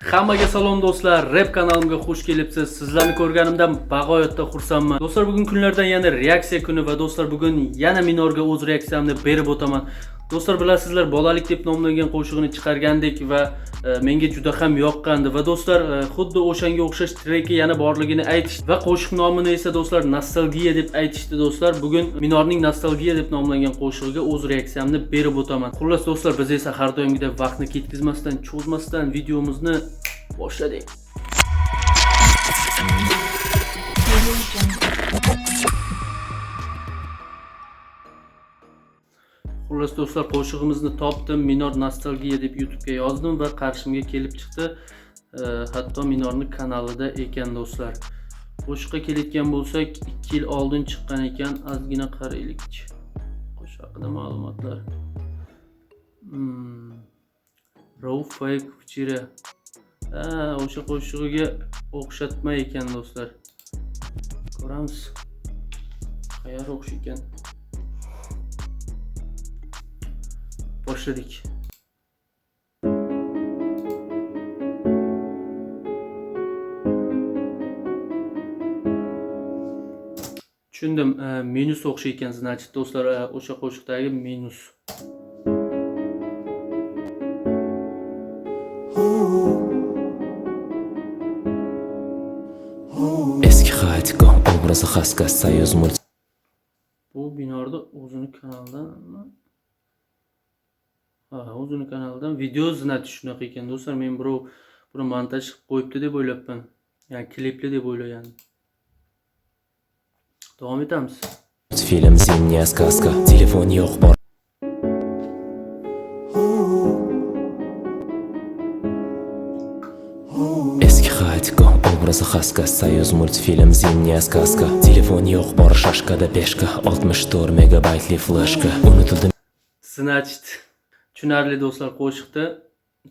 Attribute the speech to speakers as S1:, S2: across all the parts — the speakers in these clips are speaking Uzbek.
S1: Hammaga salom do'stlar, rap kanalimga xush kelibsiz. Sizlarni ko'rganimdan bag'oyatda xursandman. Do'stlar, bugun kunlardan yana reaksiya kuni va do'stlar, bugun yana Minorga o'z reaksiyamni berib o'taman. Do'stlar, bilasizlar, bolalik deb nomlangan qo'shig'ini chiqargandik va menga juda ham yoqqandi va do'stlar, xuddi o'shanga o'xshash treki yana borligini aytishdi va qo'shiq nomini esa do'stlar nostalgiya deb aytishdi do'stlar. Bugun Minorning nostalgiya deb nomlangan qo'shig'iga o'z reaksiyamni berib o'taman. Xullas do'stlar, biz esa har doimgidek vaqtni ketkazmasdan, cho'zmasdan videomizni boshladik. Xullas do'stlar, qo'shig'imizni topdim. Minor nostalgiya deb YouTube'ga yozdim va qarshimga kelib chiqdi. Hatto Minorni kanalida ekan do'stlar. Qo'shiqqa kelayotgan bo'lsak, 2 yil oldin chiqqan ekan. Ozgina qaraylik. Qo'shiq haqida ma'lumotlar. Rauf Fayk вчера. Ha, o'sha qo'shig'iga o'xshatma ekan do'stlar. Ko'ramiz. Qayerga o'xshaykan? Boshladik. Tushundim, minus o'xshaykan, значит, do'stlar, o'sha qo'shiqdagi minus.
S2: Eski xaotika obrazi xaska Soyuz mult
S1: Bu Minorda o'zini kanalidanmi? Ha, o'zini kanalidan video, значит, shunaqa ekan do'stlar. Men birov buni montaj qilib qo'yibdi deb o'ylabman. Ya'ni klipli deb o'ylagandim. Davom etamiz.
S2: Film "Зимняя сказка". Telefon yo'q bor. Eski xaotika obrazi xaska Soyuz мультфильм "Зимняя сказка". Telefon yo'q bor shashkada пешка 64 megabaytli fleshka. Unutildi
S1: Значит, tushunarli do'stlar, qo'shiqni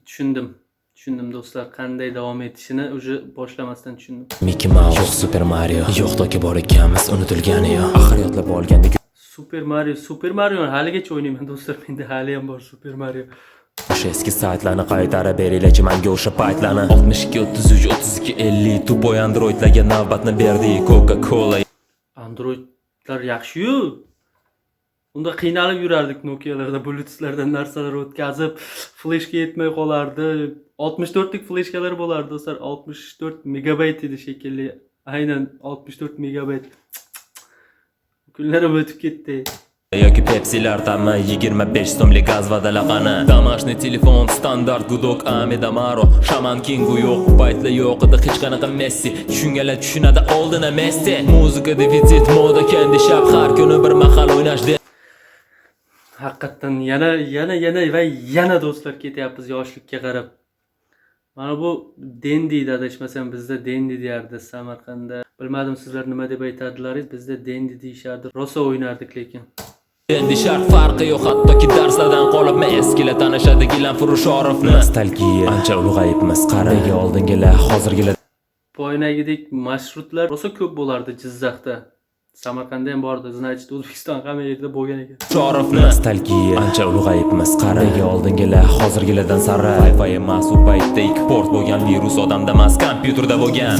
S1: tushundim. Tushundim do'stlar, qanday davom etishini уже boshlamasdan tushundim.
S2: Mickey Mouse yo'q, Super Mario yo'q, toki bor ekanmiz unutilgani yo'q. Axir yodlab olganda
S1: Super Mario, Super Mario haligacha o'ynayman do'stlar, menda hali ham bor Super Mario.
S2: O'sha eski saytlarni qaytarib beringlarchi manga o'sha paytlarni 62 33 32 50 тупой androidlarga navbatni berdik Coca-Cola
S1: Androidlar yaxshi-yu. Unda qiynalib yurardik Nokialarda, Bluetoothlardan narsalar o'tkazib, fleshka yetmay qolardi. 64 lik fleshkalar bo'lardi do'stlar, 64 megabayt edi shekilli. Aynan 64 megabayt. Kunlar ham o'tib ketdi.
S2: Yoki Pepsilar ta'mi 25 so'mlik gaz vadalaqani. Домашний telefon standart гудок Amidamaro Shaman Kingu yo'q u paytlar, yo'q edi hech qanaqa Messi. Tushunganlar tushunadi oldina Messi. Muzika defitsit, moda Candy Shop. Har kuni bir mahal o'ynash
S1: Haqiqatdan yana yana yana va yana do'stlar, ketyapmiz yoshlikka qarab. Mana bu Dendi, adashmasam bizda Dendi deyardi Samarqandda. Bilmadim, sizlar nima deb aytardilaringiz, bizda Dendi deyishardi. Rosa o'ynardik lekin.
S2: Endi shart farqi yo'q, hattoki darslardan qolibmi. Eskilar tanishadi gilam Furushorovni. Nostalgiya. Ancha ulg'ayibmiz, qara. Nega oldingilar hozirgilar
S1: Boyagidek marshrutlar rosa ko'p bo'lardi Jizzaxda. Samarqandda ham bordi. Значит, O'zbekiston hamma yerda bo'lgan ekan.
S2: Shorovni. Nostalgiya. Ancha ulg'ayibmiz, qara. Nega oldingilar hozirgilardan sara. Wi-Fi emas u paytda, ikki port bo'lgan. Virus odamda emas, kompyuterda bo'lgan.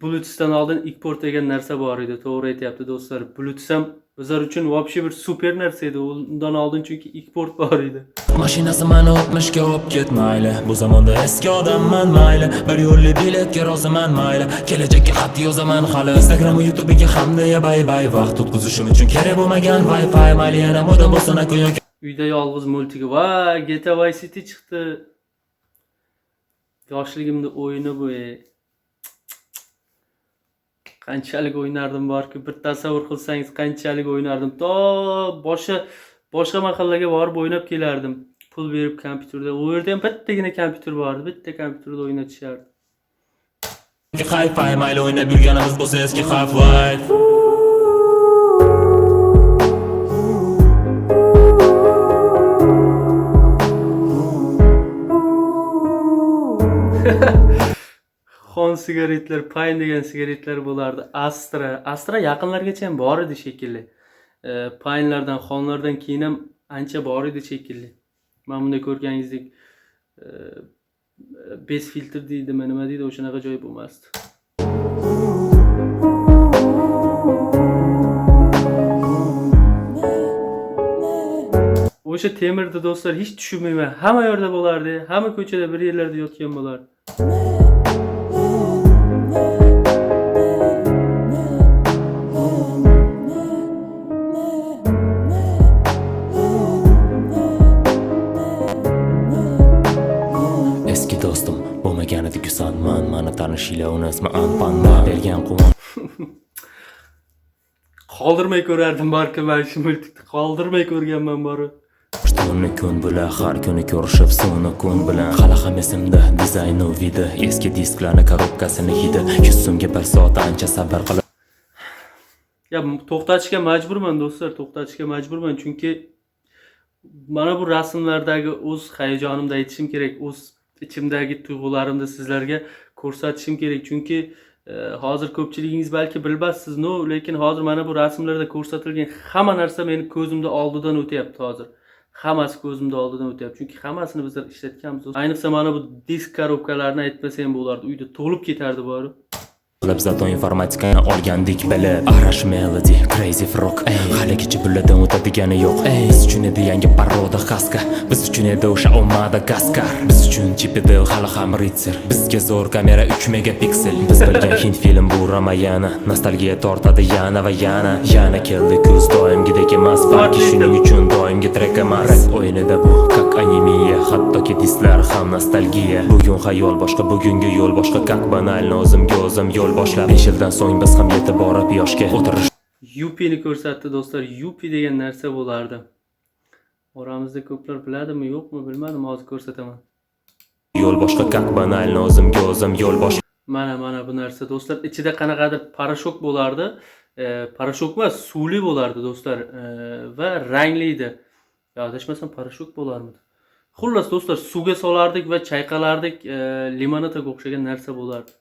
S1: Bluetoothdan oldin Ikport degan narsa bor edi. To'g'ri aytyapti do'stlar. Bluetooth ham bizlar uchun вообще bir super narsa edi. Undan oldin chunki Ikport bor edi.
S2: Mashinasi mani 60ga olib ket mayli. Bu zamonda eski odamman mayli. Bir yo'lli biletga roziman mayli. Kelajakka xat yozaman hali. Instagram va YouTube'ga hamda ya bye bye. Vaqt o'tkazishim uchun kerak bo'lmagan Wi-Fi. Mayli yana moda bo'lsin aku yoki
S1: Uyda yolg'iz multiki. Va GTA Vice City chiqdi. Yoshligimda o'yini bu. Qanchalik o'ynardim borki, bir tasavvur qilsangiz qanchalik o'ynardim. To boshqa boshqa mahallaga borib o'ynab kelardim. Pul berib kompyuterda. U yerda ham bittagina kompyuter bor edi. Bitta kompyuterda o'ynatishardi.
S2: Hi-Fi. Mayli o'ynab yurganimiz bo'lsa eski Half-Life.
S1: Xon sigaretlar, Pine degan sigaretlar bo'lardi. Astra, Astra yaqinlargacha ham bor edi shekilli. Pinelardan, Xonlardan keyin ham ancha bor edi shekilli. Mana bunday ko'rganingizdek, Без filtr deydimi, nima deydi, o'shanaqa joy bo'lmasdi. O'sha temirni, do'stlar, hech tushunmayman. Hamma yerda bo'lardi, hamma ko'chada bir yerlarda yotgan bo'lardi.
S2: Eski do'stim bo'lmagan edi man. Mani tanishinglar, uni ismi Anpanman. Bergan quvonch
S1: Qoldirmay ko'rardim barki man shu multikni, qoldirmay ko'rganman bori.
S2: Tunni kun bilan har kuni ko'rishib, suvni kun bilan. Hali ham esimda dizaynu vidi, eski disklarni korobkasini hidi. 100 so'mga bir soat ancha sabr qilib
S1: Ya, to'xtatishga majburman, do'stlar, to'xtatishga majburman, chunki mana bu rasmlardagi o'z hayajonimni aytishim kerak, o'z ichimdagi tuyg'ularimni sizlarga ko'rsatishim kerak, chunki hozir ko'pchiligingiz balki bilmassiz, но lekin hozir mana bu rasmlarda ko'rsatilgan hamma narsa meni ko'zimni oldidan o'tyapti. Hozir hammasi ko'zimni oldidan o'tyapti, chunki hammasini bizlar ishlatganmiz. Ayniqsa mana bu disk korobkalarini aytmasa ham bo'lardi, uyda to'lib ketardi bori.
S2: Qilib zato informatikani olgandik bilib. Arash Melody, Crazy Frog. Haligacha bulardan o'tadigani yo'q. Biz uchun edi yangi порода хаски. Biz uchun edi o'sha Madagaskar. Biz uchun Chip и Dale hali ham ritsar. Bizga zo'r kamera 3 megapiksel. Biz bilgan hind film bu Ramayana. Nostalgiya tortadi yana va yana. Yana keldi kuz, doimgidek emas. Balki shuning uchun doimgi trek emas. Rap o'yinida bu как anemiya. Hattoki dislar ham nostalgiya. Bugun xayol boshqa, bugungi yo'l boshqa. Как банально o'zimga o'zim yo'l boshlab. 5 yildan so'ng biz ham yetib borib yoshga o'tirish
S1: Yupini ko'rsatdi, do'stlar. Yupi degan narsa bo'lardi. Oramizda ko'plar biladimi, yo'qmi, bilmadim, hozir ko'rsataman.
S2: Yo'l boshqa, как банально o'zimga o'zim yo'l boshlab.
S1: Mana bu narsa, do'stlar, ichida qanaqadir порошок bo'lardi. Порошок emas, suvli bo'lardi, do'stlar. Va rangli edi. Ya, adashmasam, порошок bo'larmidi? Xullas, do'stlar, suvga solardik va chayqalardik, limonadaga o'xshagan narsa bo'lardi.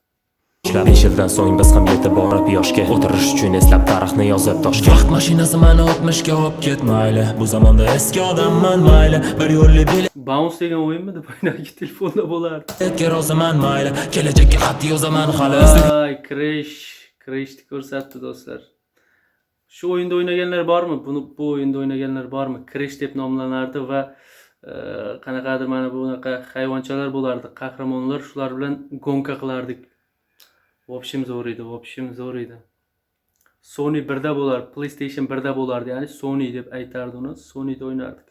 S2: 5 yildan so'ng biz ham yetib borib yoshga o'tirish uchun eslab tarixni yozib toshga. Vaqt mashinasi mani 60ga olib ketmayli. Bu zamonda eski odamman, mayli. Bir yo'lli
S1: Bounce degan o'yinmidi? Boyagi telefonda bo'lardi.
S2: biletga roziman, mayli. Kelajakka xat yozaman hali.
S1: Ay, Crash, Crashni ko'rsatdi, do'stlar. Shu o'yinda o'ynaganlar bormi? Buni, bu o'yinda o'ynaganlar bormi? Crash deb nomlanardi va qanaqadir mana bunaqa hayvonchalar bo'lardi, qahramonlar, shular bilan гонка qilardik. В общем, zo'r edi, в общем, zo'r edi. Sony birda bo'lar, PlayStation birda bo'lardi, ya'ni Sony deb aytardi uni. Sonyda o'ynardik.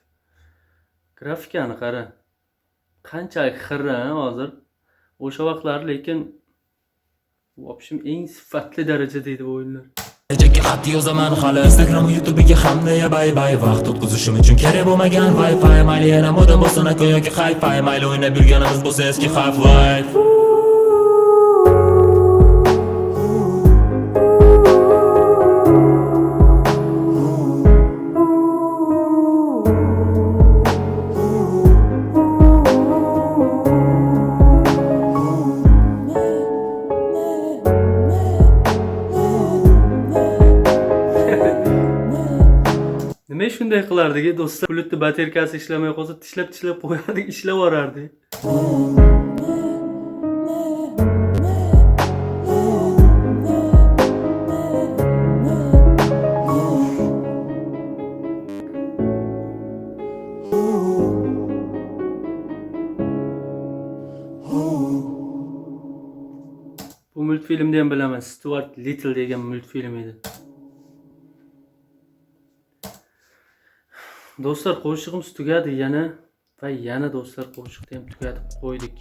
S1: Grafikani qara. Qanchalik xirra, ha, hozir. O'sha vaqtlar lekin, в общем, eng sifatli darajada edi bu o'yinlar.
S2: Kelajakka xat yozaman hali. Instagram, YouTube'ga hamda bye bye. Vaqt o'tkazishim uchun kerak bo'lmagan Wi-Fi. Mayli yana modem bo'lsin aka yoki hi-fi. Mayli o'ynab yurganimiz bo'lsa eski Half-Life.
S1: Nima shunday qilardik, do'stlar? Pultni baterkasi ishlamay qolsa, tishlab tishlab qo'yardik, ishlab yuborardik. Bu multfilmni ham bilaman. Stuart Little degan multfilm edi. Do'stlar, qo'shig'imiz tugadi yana va yana, do'stlar, qo'shiqni ham tugatib qo'ydik.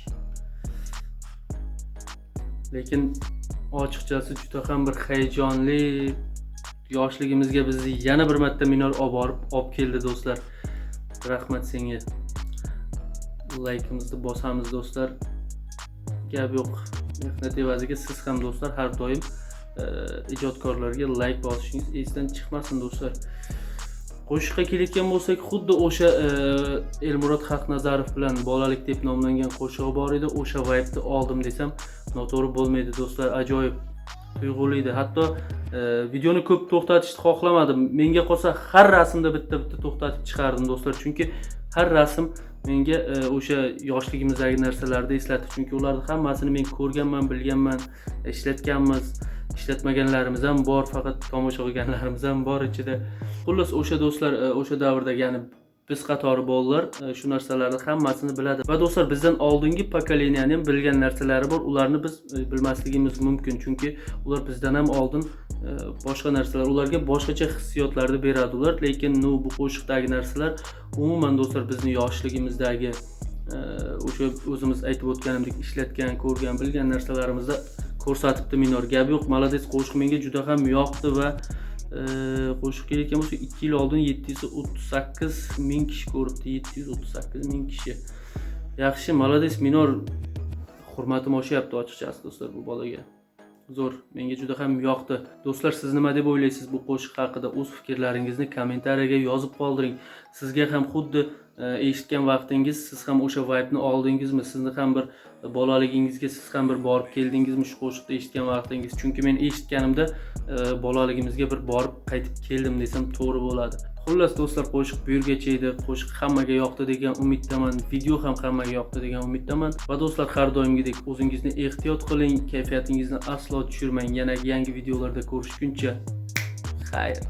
S1: Lekin ochiqchasi juda ham bir hayajonli yoshligimizga bizni yana bir marta Minor olib borib olib keldi, do'stlar. Rahmat senga. Laykimizni bosamiz, do'stlar. Gap yo'q. Mehnat evaziga siz ham, do'stlar, har doim ijodkorlarga layk bosishingiz esdan chiqmasin, do'stlar. Qo'shiqqa kelayotgan bo'lsak, xuddi o'sha Elmurod Haqnazarov bilan "Bolalik" deb nomlangan qo'shig'i bor edi. O'sha vibe'ni oldim desam, noto'g'ri bo'lmaydi, do'stlar. Ajoyib tuyg'uli edi. Hatto videoni ko'p to'xtatishni xohlamadim. Menga qolsa, har rasmda bitta-bitta to'xtatib chiqardim, do'stlar, chunki Har rasm menga o'sha yoshligimizdagi narsalarni eslatdi, chunki ularni hammasini men ko'rganman, bilganman, ishlatganmiz, ishlatmaganlarimiz ham bor, faqat tomosha qilganlarimiz ham bor ichida. Xullas, o'sha do'stlar, o'sha davrdagi, ya'ni biz qatori bolalar shu narsalarni hammasini biladi. Va do'stlar, bizdan oldingi поколения ni ham bilgan narsalari bor, ularni biz bilmasligimiz mumkin, chunki ular bizdan ham oldin boshqa narsalar, ularga boshqacha hissiyotlarni beradi ular. Lekin ну, bu qo'shiqdagi narsalar umuman, do'stlar, bizni yoshligimizdagi o'sha o'zimiz aytib o'tganimdek ishlatgan, ko'rgan, bilgan narsalarimizni ko'rsatibdi Minor. Gap yo'q, молодец. Qo'shiq menga juda ham yoqdi va qo'shiq kelayotgan bo'lsa, 2 yil oldin 738 ming kishi ko'ribdi, 738 ming kishi. Yaxshi, молодец, Minor. Hurmatim oshyapti ochiqchasi, do'stlar, bu bolaga. Zo'r, menga juda ham yoqdi. Do'stlar, siz nima deb o'ylaysiz bu qo'shiq haqida? O'z fikrlaringizni kommentariyaga yozib qoldiring. Sizga ham xuddi eshitgan vaqtingiz siz ham o'sha vibe'ni oldingizmi? Sizni ham bir bolaligingizga siz ham bir borib keldingizmi shu qo'shiqni eshitgan vaqtingiz? Chunki men eshitganimda bolaligimizga bir borib qaytib keldim desam, to'g'ri bo'ladi. Xullas, do'stlar, qo'shiq bu yergacha edi. Qo'shiq hammaga yoqdi degan umiddaman, video ham hammaga yoqdi degan umiddaman. Va do'stlar, har doimgidek o'zingizni ehtiyot qiling, kayfiyatingizni aslo tushirmang. Yana yangi videolarda ko'rishguncha, xayr.